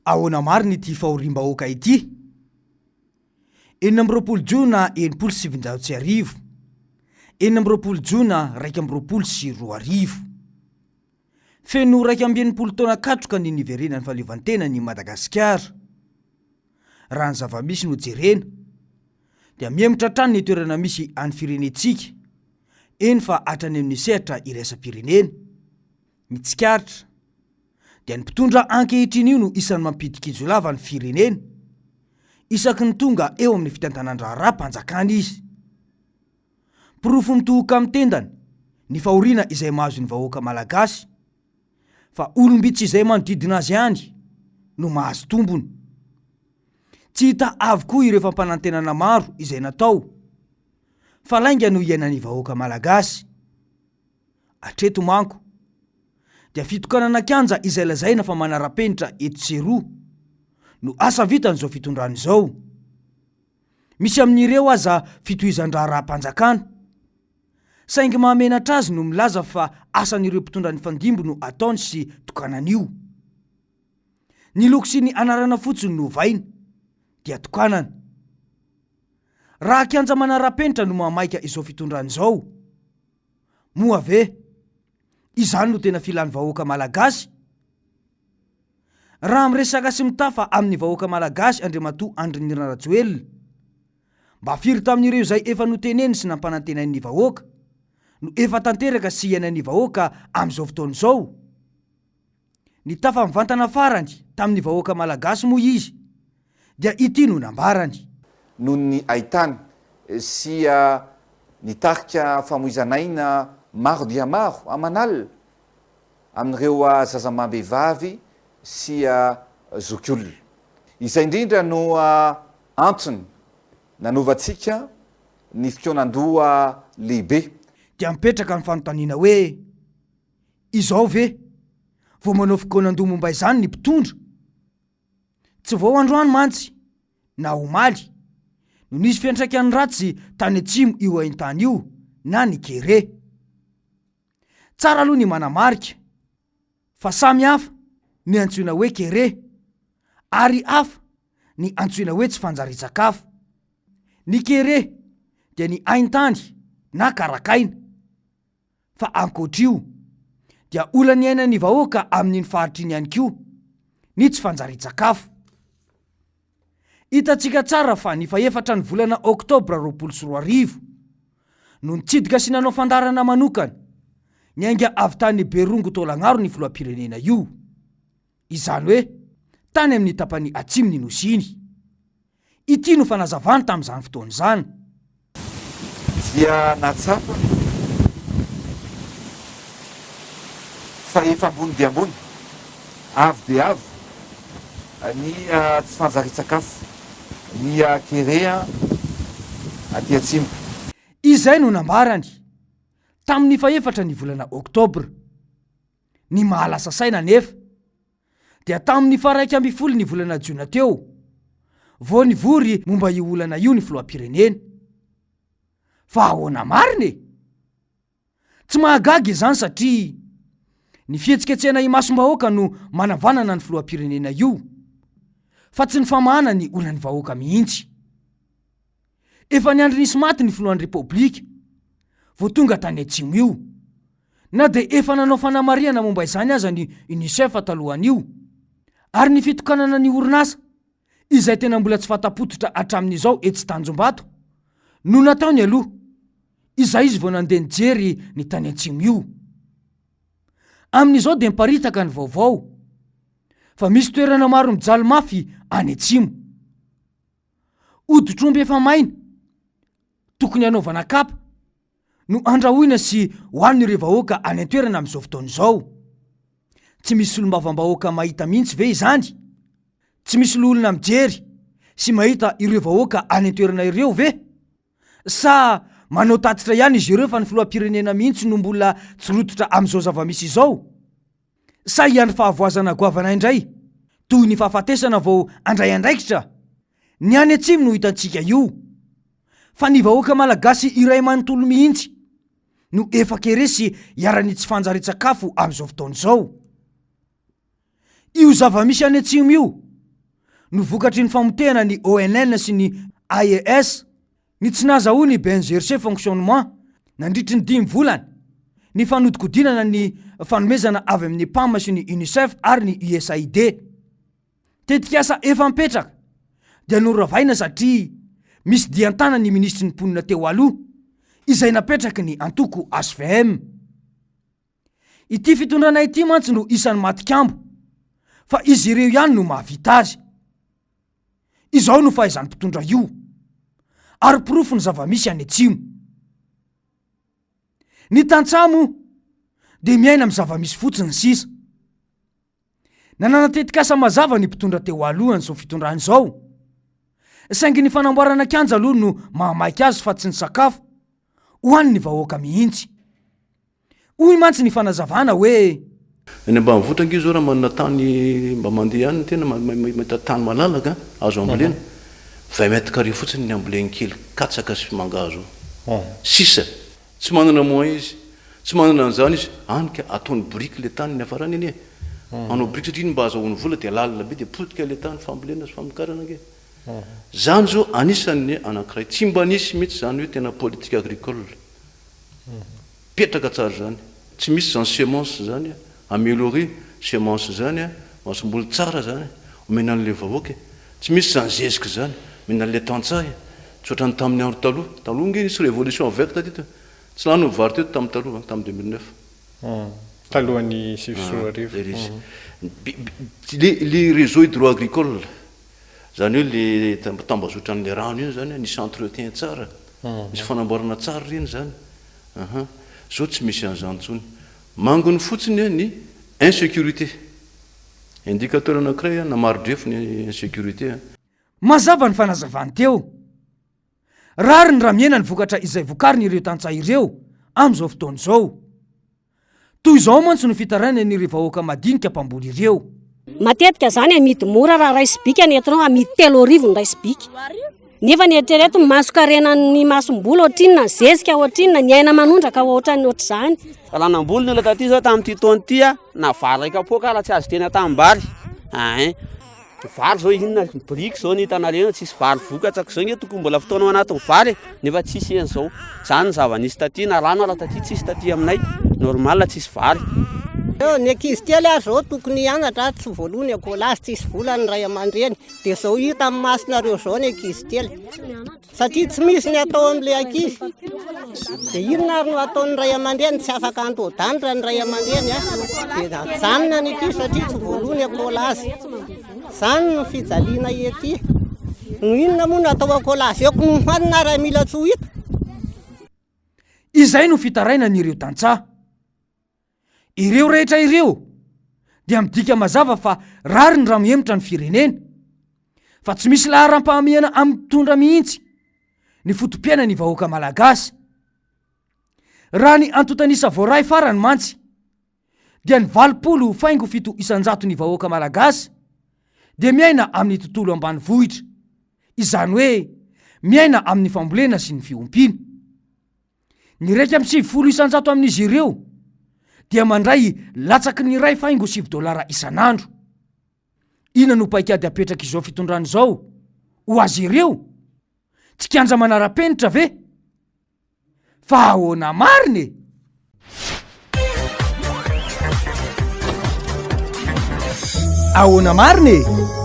Ahoana marina ity fahoriam-bahoaka ity? 26 jona 1960, 26 jona 2021. Feno 61 taona katroka ny niverenan'ny fahaleovantenan'i Madagasikara. Raha ny zava-misy no jerena, dia mihemotra hatrany ny toerana misy an'ny firenentsika, eny fa hatrany amin'ny sehatra iraisam-pirenena. Ny tsikaritra, dia ny mpitondra ankehitriny io no isan'ny mampidi-kijo lava ny firenena, isaky ny tonga eo amin'ny fitantanan-draharaham-panjakana izy. Porofo mitohoka amin'ny tendany ny fahoriana izay mahazo ny vahoaka malagasy, fa olom-bitsy izay manodidina azy ihany no mahazo tombony. Tsy hita avokoa ireo fampanantenana maro izay natao, fa lainga no iainan'ny vahoaka malagasy. Hatreto manko, dia fitokanana kianja izay lazaina fa manara-penitra eto sy eroa no asa vitan'izao fitondrana izao. Misy amin'ireo aza fitohizan-draharaham-panjakana. Saingy mahamenatra azy no milaza fa asan'ireo mpitondra nifandimby no ataony sy tokanany io. Ny loko sy ny anarana fotsiny no ovaina, dia tokanana. Raha kianja manara-penitra no mahamaika izao fitondrana izao, Moa ve izany no tena filan'ny vahoaka malagasy? Raha miresaka sy mitafa amin'ny vahoaka malagasy Andriamatoa Andry Nirina Rajoelina, mba firy tamin'ireo izay efa noteneniny sy nampanantenainy ny vahoaka no efa tanteraka sy iainan'ny vahoaka amin'izao fotoana izao? Nitafa mivantana farany tamin'ny vahoaka malagasy moa izy dia ity no nambarany. Noho ny haitany sy nitarika famoizan'aina maro dia maro aman'alina amin'ireo zaza amam-behivavy sy zokiolona. Izay indrindra no antony nanovantsika ny fikaonandoha lehibe. Dia mipetraka ny fanontaniana hoe, Izao ve vao manao fikaonandoha momba izany ny mpitondra? Tsy vao androany mantsy na omaly no nisy fiantraikany ratsy tany atsimo io haintany io na ny kere. Tsara aloha ny manamarika fa samy hafa ny antsoina hoe kere ary hafa ny antsoina hoe tsy fanjarian-tsakafo. Ny kere dia ny haintany na karakaina. Fa ankoatr'io, dia olana iainan'ny vahoaka amin'iny faritra iny ihany koa ny tsy fanjarian-tsakafo. Hitantsika tsara fa ny fahefatra ny volana oktobra 2020 no nitsidika sy nanao fandaharana manokana niainga avy tany Berongo Taolagnaro ny filoham-pirenena io. Izany hoe tany amin'ny tapany atsimon'ny Nosy iny. Ity no fanazavany tamin'izany fotoana izany. Dia nahatsapa fa efa ambony dia ambony, avo dia avo ny tsy fanjarian-tsakafo, ny kere aty atsimo. Izay no nambarany tamin'ny fahefatra ny volana oktobra. Ny mahalasa saina anefa dia tamin'ny faha-11 ny volana jona teo vao nivory momba io olana io ny filoham-pirenena. Fa ahoana marina e? Tsy mahagaga izany satria ny fihetsiketsehana imasom-bahoaka no manavanana ny filoham-pirenena io fa tsy ny famahana ny olan'ny vahoaka mihitsy. Efa niandry nisy maty ny filohan'ny Repoblika vao tonga tany atsimo io, na dia efa nanao fanamarihana momba izany aza ny Unicef talohan'io, ary ny fitokanana ny orinasa izay tena mbola tsy fanta-pototra hatramin'izao etsy Tanjombato no nataony aloha, izay izy vao nandeha nijery ny tany atsimo io. Amin'izao dia miparitaka ny vaovao fa misy toerana maro mijaly mafy any atsimo. Hoditr'omby efa maina, tokony hanaovana kapa, no andrahoina sy hohanin'ireo vahoaka any an-toerana amin'izao fotoana izao. Tsy misy solombavambahoaka mahita mihitsy ve izany? Tsy misy loholona mijery sy mahita ireo vahoaka any an-toerana ireo ve? Sa manao tatitra ihany izy ireo fa ny filoham-pirenena mihitsy no mbola tsy rototra amin'izao zava-misy izao? Sa hiandry fahavoazana goavana indray toy ny fahafatesana vao handray andraikitra? Ny any atsimo no hitantsika io fa ny vahoaka malagasy iray manontolo mihitsy no efa kere sy iharan'ny tsy fanjarian-tsakafo amin'izao fotoana izao. Io zava-misy any atsimo io. no vokatry ny famotehana ny ONN sy ny AES, ny tsy nahazahoan'ny BNGRC fonctionnement nandritry ny dimy volana, ny fanodikodinana ny fanomezana avy amin'ny PAM sy ny Unicef ary ny USAID. Tetikasa efa mipetraka dia noravaina satria misy dian-tanan'ny minisitry ny mponina teo aloha izay napetraky ny antoko hvm. Ity fitondrana ity mantsy no isan'ny matikambo fa izy ireo ihany no mahavita azy. Izao no fahaizan'ny mpitondra io ary porofo ny zava-misy any atsimo. Ny tantsaha moa dia miaina amin'ny zava-misy fotsiny sisa. Nanana tetikasa mazava ny mpitondra teo alohan'izao fitondrana izao. Saingy ny fanamboarana kianja aloha no mahamaika azy fa tsy ny sakafo ho an'ny vahoaka mihitsy. Hoy mantsy ny fanazavana hoe. Any ambanivohitra ange zao raha manana tany mba mandeha any ny tena mahita tany malalaka azo ambolena, vingt mètres carrés fotsiny ny amboleny kely katsaka sy mangahazo sisa. Tsy manana moyen izy, tsy manana an'izany izy, any ka ataony biriky le tany niafarany anie e! Hanao biriky satria iny mba azahoany vola dia lalina be dia potika le tany fambolena sy famokarana ange. Zany zao anisan'ny anankiray tsy mba nisy mihitsy zany hoe tena politique agricole mipetraka tsara zany, tsy misy zany semence zany améliorer semence zany, masomboly tsara zany omena an'le vahoaka e! Tsy misy izany zezika izany, omena an'ilay tantsaha e! Tsy ohatran'ny tamin'ny andro taloha. Taloha ange nisy révolution verte teto e! Tsy lany ny vary teto tamin'ny taloha, tamin'ny 2009. Talohan'ny 2009. Zay ilay izy. Le le réseau hydro-agricole, izany hoe le tambazotran'ilay rano iny izany, nisy entretien tsara, nisy fanamboarana tsara ireny izany. Aha. Izao tsy misy an'izany intsony. Manginy fotsiny ny insécurité. Indicateur anankiray na mari-drefy ny insécurité. Mazava ny fanazavany teo. Rariny raha mihena ny vokatra izay vokarin'ireo tantsaha ireo amin'izao fotoana izao. Toy izao mantsy no fitarainan'ireo vahoaka madinika mpamboly ireo. Matetika zany amidy mora raha ray sobika ny entinao, amidy 3000 ny ray sobika. Nefa ny eritrereto ny mason-karenan'ny masomboly ohatrinona, ny zezika ohatrinona, ny aina manondraka ohatran'ny ohatr'izany. Raha namboly ny olona taty zao tamin'ity taona ity a, na vary iray kapoaka ara tsy azo teny an-tanimbary. Ain. Vary zao inona, biriky zao ny hitanareo, tsisy vary vokatra ko zao nge tokony mbola fotoana ao anatin'ny vary e, nefa tsisy eny zao. Zany ny zava-nisy taty, na rano ara taty tsisy taty aminay, normal tsisy vary. Ny ankizy kely ary zao tokony hianatra, tsy voaloa ny ekolazy, tsisy vola ny ray aman-dreny. Dia izao hita amin'ny masonareo izao ny ankizy kely. Satria tsy misy ny atao amin'ilay ankizy. Dia inona ary no ataon'ny ray aman-dreny? Tsy afaka antoa-danitra ny ray aman-dreny a. Dia ajanona ny ankizy satria tsy voaloa ny ekolazy. Izany no fijaliana ety. No inona moa no atao ekolazy eo? Ko nohanina ary mila tsy ho hita. Izay no fitarainan'ireo tantsaha. Ireo rehetra ireo dia midika mazava fa rariny raha mihemotra ny firenena, fa tsy misy laharam-pahamehana amin'ny mpitondra mihitsy ny foto-piainan'ny vahoaka malagasy. Raha ny antontan'isa voaray farany mantsy dia ny 80 faingo 7 isan-jaton'ny vahoaka malagasy dia miaina amin'ny tontolo ambanivohitra, izany hoe miaina amin'ny fambolena sy ny fiompiana. Ny 91% amin'izy ireo dia mandray latsaky ny 1 faingo 9 dolara isan'andro. Inona no paikady apetrak'izao fitondrana izao ho azy ireo? Tsy kianja manara-penitra ve? Fa ahoana marina e? Ahoana marina e?